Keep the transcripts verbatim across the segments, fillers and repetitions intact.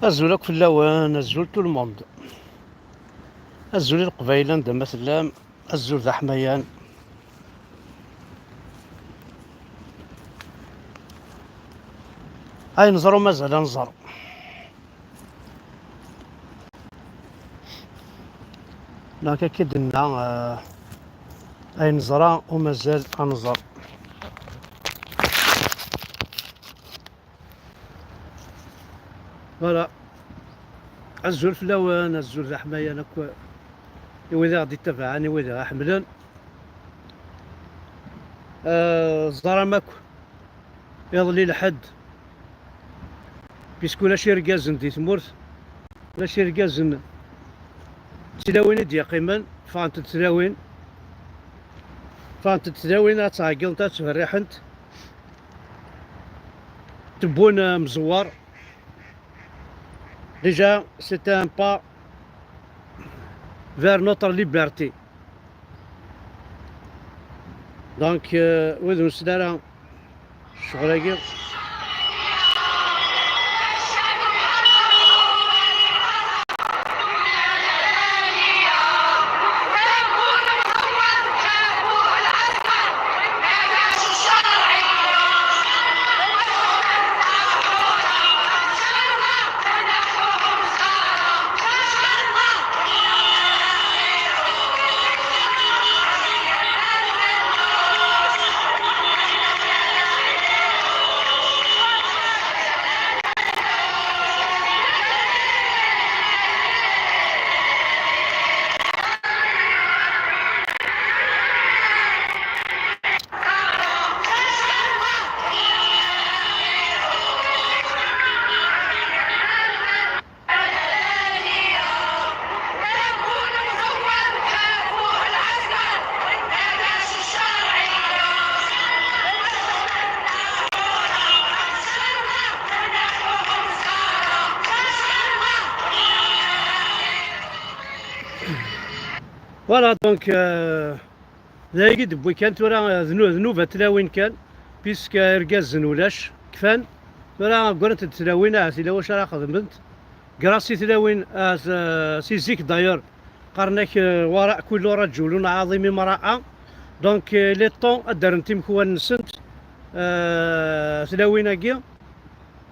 Azul akk fell-awen, azul tout le monde. Azul i Leqbayel anda ma tellam, azul d aḥmayan. Ay neẓra ur mazal ad nẓer. Donc akka i d-nenna, eh, ay neẓra ur mazal ad nẓer. Voilà. Azul fell-awen, azul d aḥmayan akk i wid i ɣ-d-ittabaɛen, i wid i ɣ-iḥemmlen. Eh, ẓram akk iḍelli lḥedd, puisque ulac irgazen di tmurt, ulac irgazen, d tlawin i d-yeqqimen, ffɣent-d tlawin, ffɣent-d tlawin ad ttɛeggiḍent, ad ttberriḥent. Tewwun, eh, mzewwer. Déjà, c'est un pas vers notre liberté. Donc, euh, wid ur nesli ara ccɣel-agi. Voilà, donc, euh, d ayagi d-wwi kan tura, euh, d nu-, d nnuba n tlawin kan, puisque irgazen ulac, kfan. Tura ggrant-d tlawin, ahat yella wacu ara xedment. Grâce i tlawin, ahat, euh, si zik d'ailleurs, qqaren-ak, euh, وراء كل رجل عظيم امرأة. Donc, euh, il est temps ad d-rrent imekwan-nsent, euh, tlawin-agi.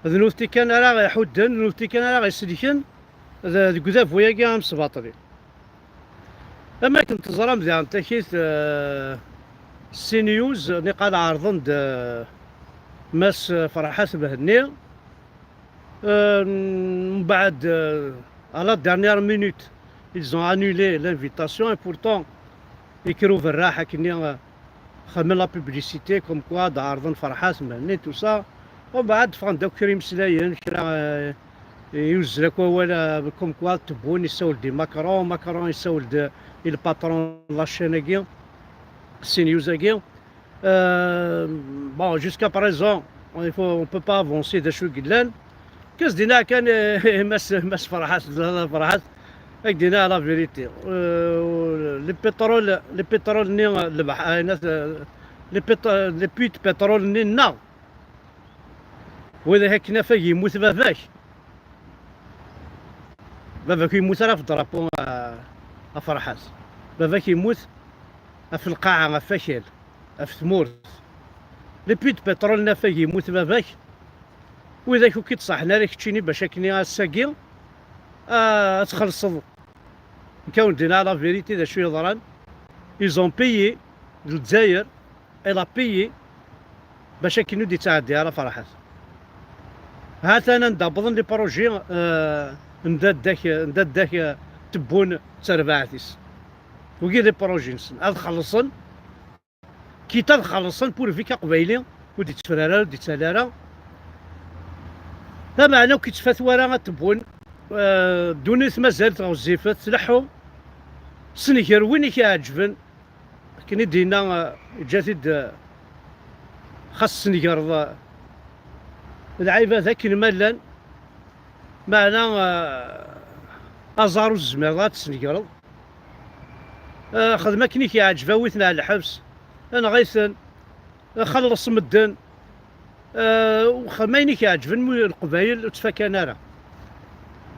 D nutenti kan ara ɣ-iḥudden, d nutenti kan ara ɣ-iselken d-, deg udabu-agi amesbaṭli. Am akken teẓram diɣen takit, euh, C News, niqal ɛerḍen-d, euh, Mass Ferḥat Mhenni. Euh, mbeɛd, euh, à la dernière minute, ils ont annulé l'invitation et pourtant, yekker uberraḥ akkenni, euh, xedmen la publicité comme quoi d-ɛerḍen Ferḥat Mhenni, tout ça. Umbeɛd ffɣen-d akk kra imeslayen, kra, euh, yuzzel akk wawal, euh, comme quoi tewwun, yessawel-d i Macron, Macron yessawel-d i le patron de la chaîne-agi, C News-agi. Euh, bon, jusqu'à présent, il faut, on peut pas avancer d acu i yellan. Kkes dinna kan, eh, Mass, Mass Ferḥat, Ferḥat, ad k-d-iniɣ la vérité. Euh, le pétrole, le pétrole-nni, le bḥ-, euh, le pét-, le puits de pétrole-nni nneɣ. Widak akken afag yemmut baba-k. Baba-k yemmut ara ɣef drapeau, a, a Ferḥat. Baba-k yemmut ɣef lqaɛa, ɣef wakal, ɣef tmurt. Le puits de pétrole n afag yemmut baba-k. Widak ur k-id-ṣaḥen ara keččini bac akken ass-agi, a, ad txellṣeḍ. Nekk ad wen-d-iniɣ la vérité d acu yeḍran. Ils ont payé, Lezzayer, elle a payé bac akken ur d-yettɛeddi ara Ferḥat. Ha-t-an anda wwḍen les projets, euh, n dadda-k, n dadda-k, euh, tewwun d terbaɛt-is. Wigi d les projets-nsen. Ad xellṣen, quitte ad xellṣen pourvu que aqbayli ur d-yettefrar ara, ur d-yettali ara. Lameɛna ur k-ittfat wara ad tewwun, euh, ddunit mazal-tt ɣezzifet, tleḥḥu. Ssenger win i k-iɛeǧben. Akken i d-yenna, eh, yeǧǧa-t-id, eh, xas tesnegreḍ, eh, lɛibad akken ma llan, meɛna, eh, aẓar ur tezmireḍ ad t-tesnegreḍ. Eh, xdem akken i k-iɛǧeb, awi-ten ar lḥebs, enɣ-iten, eh, xelleṣ medden. Eh, xdem ayen i k-iɛeǧben, mu Leqbayel ur ttfakan ara.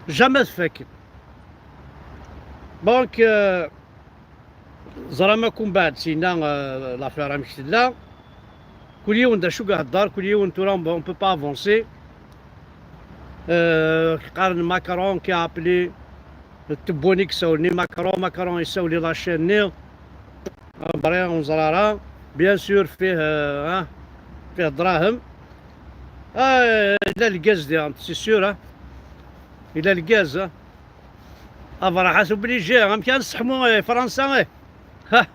Jamais tfak. Donc, euh, ẓram akk mbeɛd sina, euh, l'affaire amek tella. Kul yiwen d acu i ihedder, kul yiwen tura, on peut pas avancer. Euh, qqaren Macron qui a appelé, Tebboune i yessawlen i Macron, Macron yessawel i la chaîne-nni. Ah, bɣiɣ ur neẓri ara. Bien sûr, fih, euh, ah, fih ddrahem. Ah, yella lgaz diɣen, c'est sûr, ah. Yella lgaz, ah. Ah, Ferḥat obligé, amek ara nesseḥmu, eh, Fransa, eh? Ha,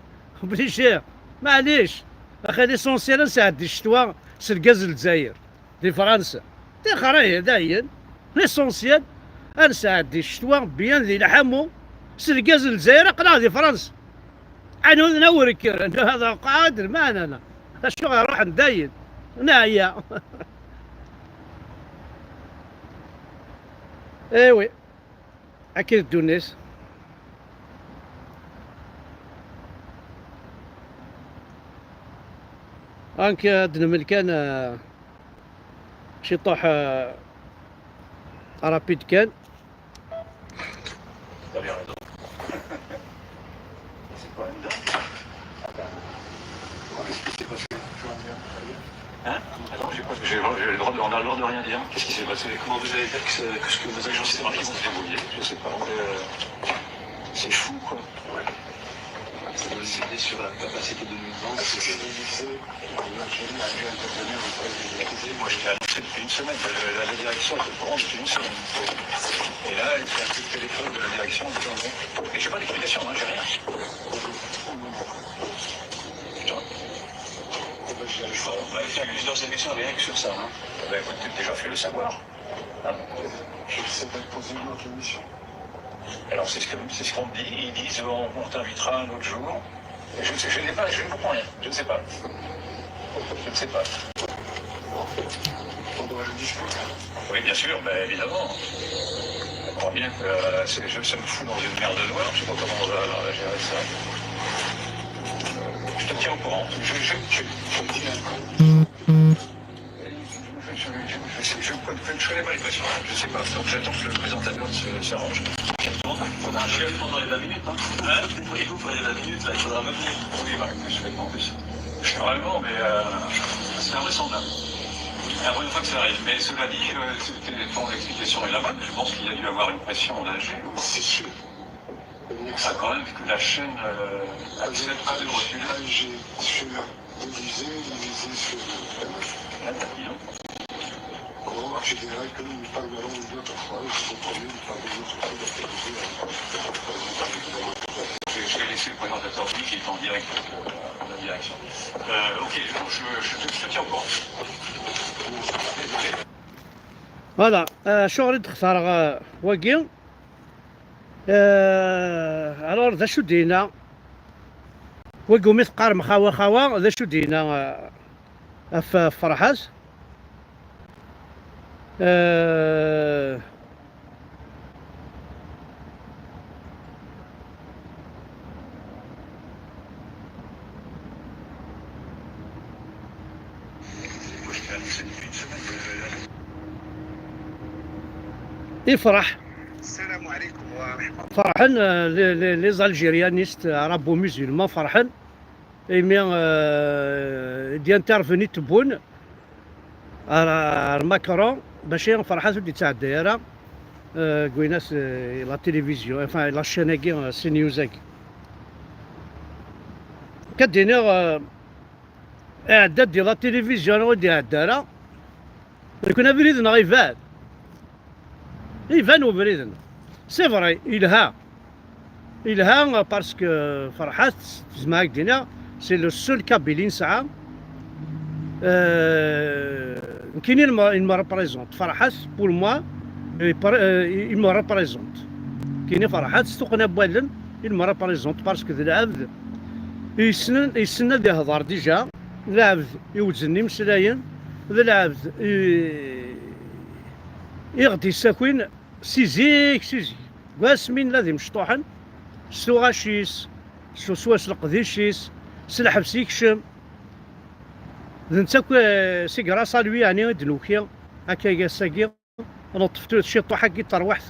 obligé. Maɛlic. Axi l'essentiel ad nesɛeddi ccetwa s lgaz n Lezzayer. Di Fransa. Tixer ihi, dayen. L'essentiel ad nesɛeddi ccetwa bien di lḥamu s lgaz n Lezzayer, aql-aɣ di Fransa. Anud n awrekker, hada qɛad lmeɛna-na. Acu iruḥen dayen? Neɛya. Eh oui. Akka i d ddunit. Anki ad d-nemmel kan, euh, ciṭuḥ, euh, rapide kan. Hein? Attends, j'ai pas, j'ai, j'ai le droit de, on a le droit de rien dire. Qu'est-ce qui s'est passé? Comment vous allez dire que, c'est- que ce que vos agents... C'est moi qui m'en suis débrouillé, je sais pas. Euh, c'est fou, quoi. C'est sur la capacité de nos banques de diviser en Algérie à lui intervenir auprès des... Moi, je t'ai annoncé depuis une semaine. La, la- la direction est au courant depuis une semaine. Et là, il y a un coup de téléphone de la direction en disant, bon, et j'ai pas d'explication, hein, j'ai rien. Putain. Bon, bah, il y a plusieurs émissions rien que sur ça, hein. Eh ben, écoute, déjà, fais-le savoir. Hein? Je sais pas poser une autre émission. Alors, c'est ce que, c'est ce qu'on me dit. Ils disent, on, on t'invitera un autre jour. Et je ne sais, je n'ai pas, je ne comprends rien. Je ne sais pas. Je ne sais pas. On doit le discuter. Oui, bien sûr, ben, évidemment. On comprend bien que, euh, c'est- je, ça me fout dans une merde noire. Je sais pas comment on va, on va gérer ça. Je te tiens au courant. Je, je, je, je te dis un coup. Je, je, je, je, je, je, je connais pas les pressions. Je sais pas. Donc, j'attends que le présentateur se- s'arrange. Bon, faudra un chef pendant les vingt minutes, hein. Hein? Et vous, vous prenez vingt minutes, là, il faudra me venir. Oui, bah, je vais en plus. Je suis vraiment, mais, euh, c'est invraisemblable. C'est la première fois que ça arrive. Mais cela dit, euh, c'était, ton explication est la bonne. Je pense qu'il y a dû avoir une pression d'Alger. C'est sûr. Ça, quand même, que la chaîne, euh, accepte de reculer. Alger, sur L'Élysée, l'Élysée sur le... Là, t'as dit non. Bon, je dirais que nous parlerons une autre fois, je vous promets, nous parlerons une autre fois de l'Élysée, hein. Je, je vais laisser le présentateur qui est en direct, euh, en direction. Euh, ok, je, je, je te, je te tiens au courant. Voilà, euh, ccɣel i d-xtareɣ, euh, wagi. Euh, alors, d acu d-yenna? Wagi umi teqqarem xawa xawa, d acu d-yenna, euh, ɣef, ɣef Ferḥat? Euh, Ifreḥ. Ferḥen, euh, les, les, les algérianistes arabo-musulmans ferḥen imi, euh, d-intervenu Tebboune ar, ar Macron, bac Ferḥat ur d-yettɛedday ara, euh, deg wayen as, euh, la télévision, enfin, la chaîne-agi, euh, CNews-agi. Akka d-iniɣ, euh, iɛedda-d di la télévision, ur d-iɛedda ara. Nekni abrid-nneɣ iban. Iban ubrid-nneɣ. C'est vrai, yelha. Yelha parce que Ferḥat, tezmer ad k-d-iniɣ, c'est le seul kabyle i nesɛa. Euh, nekkini, il me, il me représente. Ferḥat, pour moi, il, par- euh, il me représente. Nekkini Ferḥat, s tuqqna n wallen, il me représente parce que d lɛebd yessen, yessen ad ihder déjà. D lɛebd iweznen imeslayen, d lɛebd i, i ɣ-d-yessakin si zik, si zik. Deg wasmi nella d imecṭuḥen, s tuɣac-is, s uswa s leqdic-is, s lḥebs yekcem. D netta akk, eh, c'est grâce à lui, yeɛni, i d-nuki akka ass-agi. Neṭṭef tu- ciṭuḥ-agi n terwiḥt,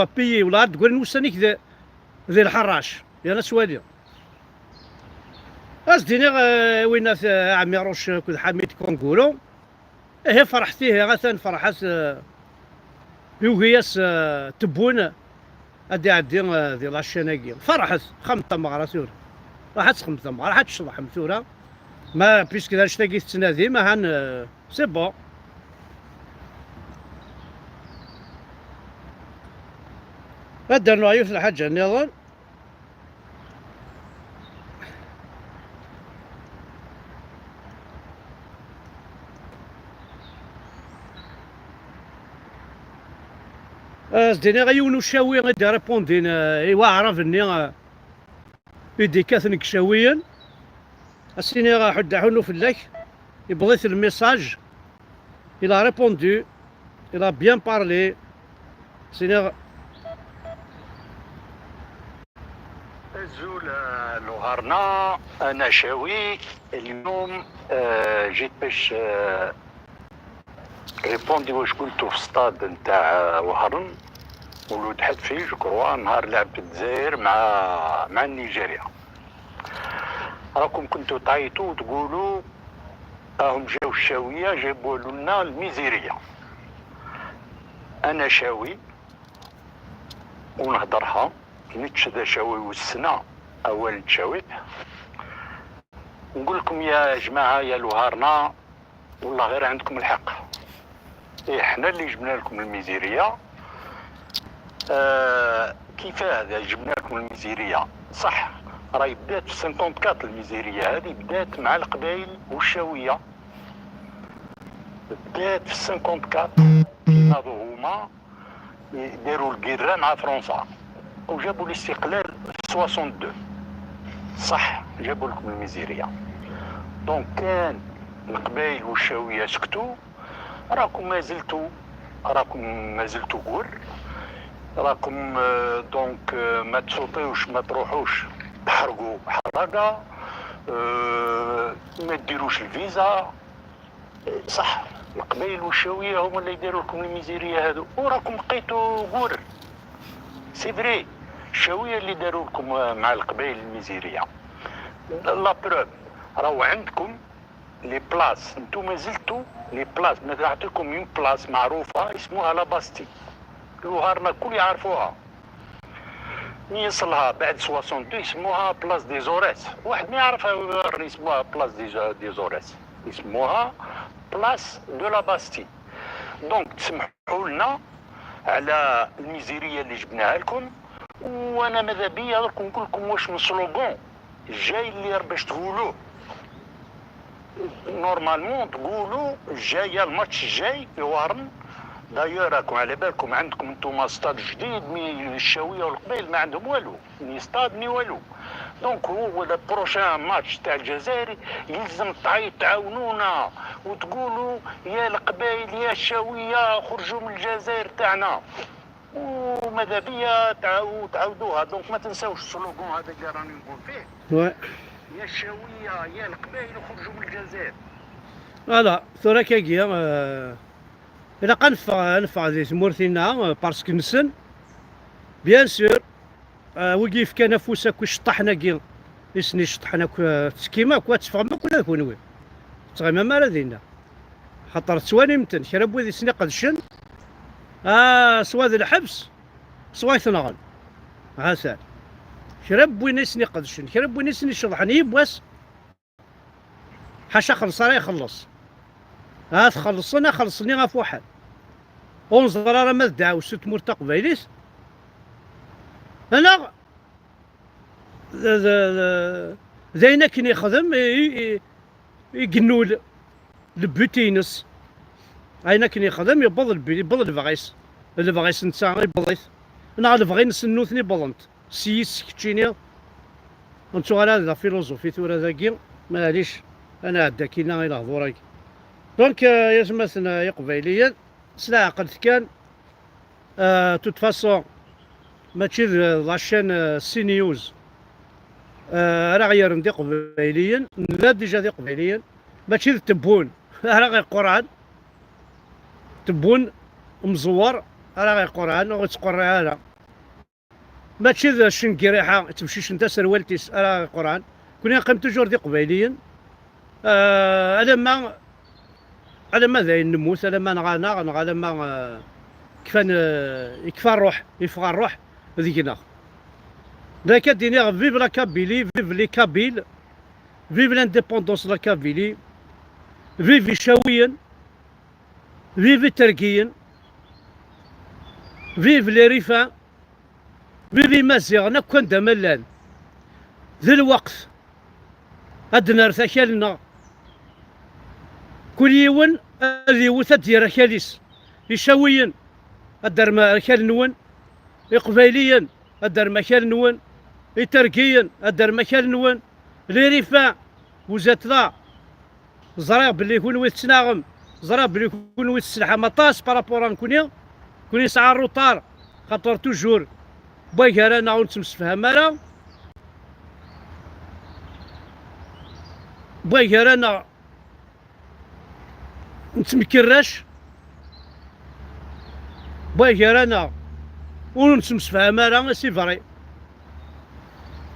vas payer, wala ad d-grin wussan-ik di, di lḥerrac. Yerna swali. As-d-iniɣ, eh, winat, eh, Ɛmiruc akked Ḥamid Kanguru. Ihi ferḥet, ihi atan ferḥet, eh, yugi-yas, eh, Tebboune ad iɛeddi, eh, di la chaîne-agi. Ferḥet, xemt tameɣra tura. Ruḥ ad texmet tameɣra, ruḥ ad tecḍeḥem tura. Ma, puisque d annect-agi tettnadim, ahan, eh, c'est bon. Ad d-rnuɣ yiwet n lḥaǧa nniḍen. As-d-iniɣ i yiwen ucawi i d-iripundin, eh, i waɛrab-nni, eh, i d-ikkaten deg icawiyen. As-iniɣ ḥuddu aḥunnu fell-ak, yewweḍ-it lmissaj. Il a répondu, il a bien parlé. Seigneur. Azul, euh, Luharna, un achawi, اليوم, euh, جيت باش, euh, ريبوندي واش قلتو في الستاد نتاع وهران ولود حتفي، جو كروا، نهار لعبت الجزائر مع مع نيجيريا. راكم كنتو تعيطوا وتقولوا: "راهم جاو الشاوية، جابوا لنا الميزيرية". أنا شاوي ونهدرها، نتش ذا شاوي والسنة أول تشاويت. نقول لكم يا جماعة، يا لوهارنا، والله غير عندكم الحق. إيه، حنا اللي جبنا لكم الميزيرية. آه، كيف هذا جبنا لكم الميزيرية؟ صح، راهي بدات في خمسة وخمسين الميزيرية هذه، بدات مع القبايل والشاوية. بدات في خمسة وخمسين، كي ناضوا هما يديروا القيرة مع فرنسا، وجابوا الاستقلال في اثنين وخمسين. صح، جابوا لكم الميزيرية. دونك كان القبايل والشاوية سكتوا، راكم ما زلتوا، راكم ما زلتوا قور، راكم، آه، دونك، آه، ما تسوطيوش، ما تروحوش تحرقوا حراقة، آه، ما ديروش الفيزا. صح، القبايل والشاوية هما اللي يديروا لكم الميزيرية هذو، وراكم بقيتوا قور. سي فري، الشاوية اللي داروا لكم مع القبايل الميزيرية. لا بروف، راهو عندكم لي بلاص، نتوما زلتوا لي بلاص، مثلا نعطيكم اون بلاص معروفة اسمها لا باستي، الوهارنا الكل يعرفوها. مين يصلها بعد اثنين وخمسين يسموها بلاص دي زوريس، واحد ما يعرفها وين يسموها بلاص دي ز-، دي زوريس، يسموها بلاص دو لا باستي. دونك تسمحوا لنا، على الميزيرية اللي جبناها لكم. وانا ماذا بيا درك نقول لكم واش من سلوغون جاي اللي ربي تقولوه. نورمالمون تقولوا جاية الماتش الجاي في وارن. دايور راكم على بالكم عندكم انتم ستاد جديد، مي الشاوية والقبايل ما عندهم والو، ني ستاد ني والو. دونك هو لو بروشان ماتش تاع الجزائر يلزم تعاونونا وتقولوا يا القبايل يا الشاوية خرجوا من الجزائر تاعنا. وماذا بيا تعاو-، تعاودوها. دونك ما تنساوش السلوغون هذا اللي راني نقول فيه. يا الشاوية يا القبايل خرجوا من الجزائر. Voilà, ثورة كاكيا، آه، إلا قا نفع، نفع ذي ثمورتنا، آه، باسكو نسن، بيان سور، آه، ويجي يفكان أفوس أكو الشطحناكي، يسني الشطحناك، آه، تسكيما أكو تفهم أكو لا كونوي. تغيما ما راه دينا. خاطر تواني متن، كرا بويد يسني قدشن، آه، سوا ذي الحبس، سوا يتنغل. عسل. كرا بوين يسني قدشن، كرا بوين يسني شضحن، يبواس. حاشا خلص، راه يخلص. ها تخلصنا، خلصني غا في واحد. ونزر راه ما دعاو ست مور تقبايليت. أنا ذ-، ذ-، ذ-، ذاين أكن يخدم، ي-، ي-، يقنول البوتينس. عين أكن يخدم، يبض البي-، يبض البغيس. البغيس نتا يبضيت. أنا البغي نسنوثني بضنت. سيس كتشيني. نتو على هذا فيلوزوفي ثورة ذاكي. معليش. أنا عدا كينا إلى هضورك. دونك، آه، يا سماسنا يا قبايليين. سلا عقلت كان. آه، توت فاسون، ماشي د-، لاشين، آه، سي نيوز. آه، راه غير ندي قبايليين، نبدا ديجا دي قبايليين. ماشي د تبون، راه غير قرعان. تبون مزور، راه غير قرعان، وتقرع على. ماشي د شنقيريحة، تمشي شنتا سروالتيس، راه غير قرعان. كنا نقيم توجور دي قبايليين. آه، ألما، ألما داين نموت، ألما نغانا، نغا ألما، آه، كفان، آه، يكفى الروح، يفغى الروح ذيقنا. ذاك الدنيا، vive la Kabylie, vive les Kabyles, vive l'indépendance de la Kabylie, vive الشاويين، vive التركيين، vive les Rifins, vive Imaziɣen akk anda ma llan. D lweqt ad d-nerr akal-nneɣ. Kul yiwen ad iwet ad d-yerr akal-is. Icawiyen, ad d-terrem akal-nwen. Iqbayliyen, ad d-terrem akal-nwen. Itergiyen, ad d-terrem akal-nwen. Les Rifins, vous êtes là. Ẓriɣ belli kunwi tettnaɣem, ẓriɣ belli kunwi tesselḥam aṭas par rapport à nekni. Nekni nesɛa retard, xaṭer toujours wway gar-aneɣ ur nettemsefham ara. Wway gar-aneɣ nettemkerrac. Wway gar-aneɣ ur nettemsefham ara, c'est vrai.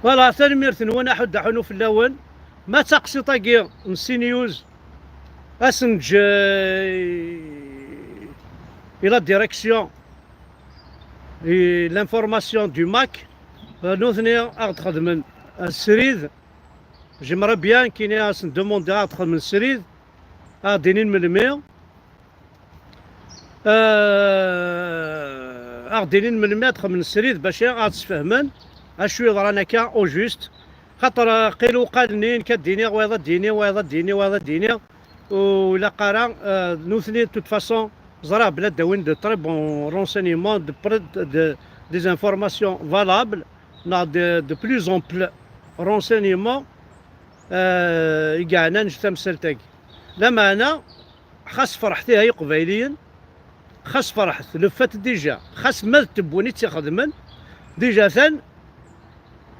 Voilà, tanemmirt-nwen, aḥuddu aḥunu fell-awen. Ma d taqsiṭ-agi n CNews, ad s-neǧǧ, euh, i la direction et l'information du MAK. Euh, nutni ad ɣ-d-xedmen, euh, srid. J'aimerais bien kini ad sen-demandiɣ ad ɣ-d-xedmen srid, ad ɣ-d-inin melmi. Euh, ad ɣ-d-inin melmi ad xedmen srid bac ad sfehmen acu yeḍran akka au juste. Xaṭer, euh, qil uqal-nni nekk ad d-iniɣ, wayeḍ ad d-yini, wayeḍ ad d-yini, wayeḍ ad d-yini. Ur ilaq ara, euh, nutni de toute façon ẓriɣ bla d-awin de très bons renseignements, de près de, des informations valables, neɣ de, de plus amples renseignements, euh, i yeɛnan tamsalt-agi. Lameɛna, xas ferḥet iha Iqbayliyen, xas ferḥet, le fait déjà, xas ma d tewwin i tt-ixedmen, déjà atan,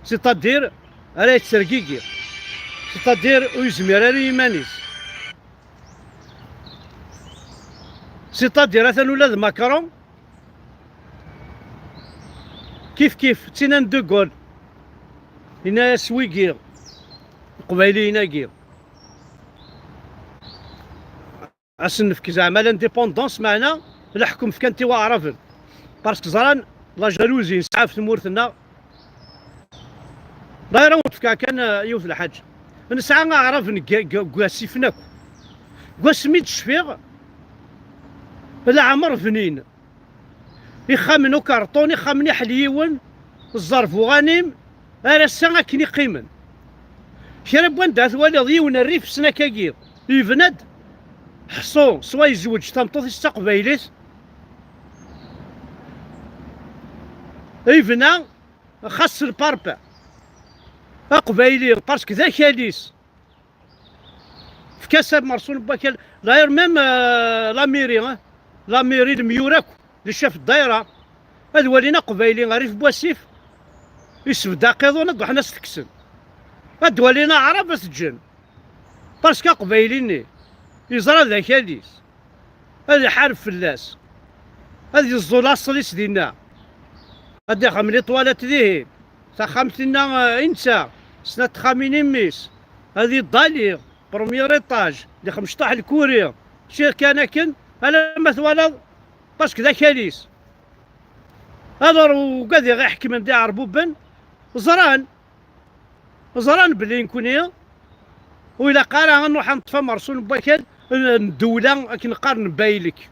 c'est-à-dire, ara yettergigi, c'est-à-dire, ur yezmir ara i yiman-is. C'est-à-dire, atan ula d Macron, kif kif, ttinin De Gaulle, yenna-yas wigi, Iqbayliyen-agi, ad sen-nefk zeɛma l'indépendance, meɛna leḥkem fkan-t i waɛraben. Parce que ẓran la jalousie nesɛa ɣef tmurt-nneɣ. Ḍayra ur tefka kan, eh, yiwet lḥaǧa. Nesɛa aɛraben g-, g-, g-, asifen akk. Deg wasmi d-cfiɣ, leɛmer bnin. Ixxamen ukarṭun, ixxamen iḥelyiwen, ẓẓerb uɣanim, ar ass-a akken i qqimen. Kra n wanda twaliḍ yiwen rrif snakagi yebna-d, ḥṣu, swa yezweǧ tameṭṭut-is d taqbaylit, yebna xas s lparpa aqbayli, parce que d akal-is. Efk-as amersun n wakal. D'ailleurs, même, euh, la mairie, hein, la mairie, lemyur akk, le chef de daïra, ad walin aqbayli, rrif n wasif, isbedd aqiḍun, ad ruḥen ad s-tekksen. Ad walin aɛrab, ad t-ǧǧen. Parce que aqbayli-nni yeẓra d akal-is, ad iḥareb fell-as, ad yeẓẓu laṣel-is dinna. Ad ixdem les toilettes dihin, taxxamt-inna, eh, i netta, snat texxamin i mmi-s, ad iḍali, premier étage, di xmecṭaḥ lkuri, mačči kan akken, alamma twalaḍ, parce que d akal-is. Alors, ugad i ɣ-iḥekmen d iɛerbuben, ẓran, ẓran belli nekni ur ilaq ara ad nruḥ ad neṭṭef amersun n wakal n ddewla, akken qqaren baylek.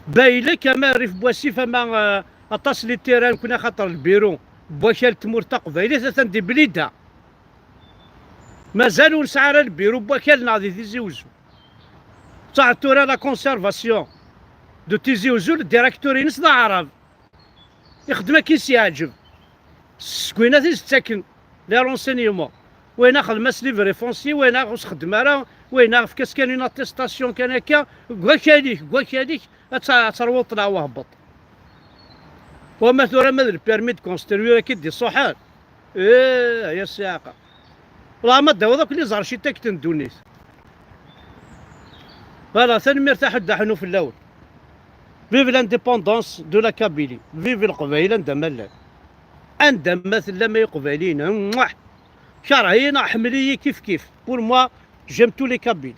Baylek, ama rrif n wasif, ama, eh, aṭas n les terrains nekni, axaṭer lbiru n wakal n tmurt taqbaylit atan di Blida. Mazal ur nesɛi ara lbiru n wakal-nneɣ di Tizi Uzzu. Ttaɛet tura la conservation de Tizi Uzzu, le directeur-ines d aɛrab. Ixeddem akken i s-yeɛǧeb. Seg winat i s-ttaken les renseignements. Wayen xdem-as livret foncier, wayen ur s-xeddem ara, wayen efk-as kan une attestation kan akka, deg wakal-ik, deg wakal-ik, ad tt-, ad terwuḍ neɣ wehbeḍ. Wama tura ma d le permis de construire akka i d-iṣuḥen. Eh, ay a ssiɛqa. Wellah ma d-tawiḍ akk les architectes n ddunit. Voilà, tanemmirt a ḥedd aḥnu fell-awen. Vive l'indépendance de la Kabylie. Vive Leqbayel anda ma llan. Anda ma tellam ay Iqbayliyen. Mouah. Kerh-iyi neɣ ḥemmel-iyi kif kif. Pour moi, j'aime tous les Kabyles.